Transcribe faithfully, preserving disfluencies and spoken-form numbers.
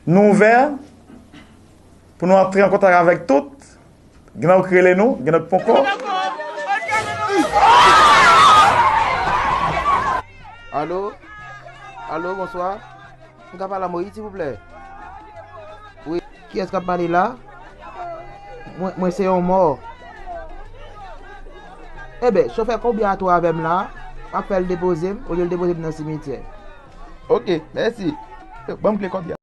Nou ouvè pou nou antre an kontak avèk tout. Gen nan ki rele nou, gen nan ki poko. Alo? Alo, bonswa. M ka pale a Moyiz, silvouplè? Wi, kiyès k ap pale la? Mwen, mwen se yon mò. Enben, chofè konbya a tou avè m la, m ap fè l depoze m, olye l depoze m nan simityè. Oke, mèsi. Ban m kle konbya.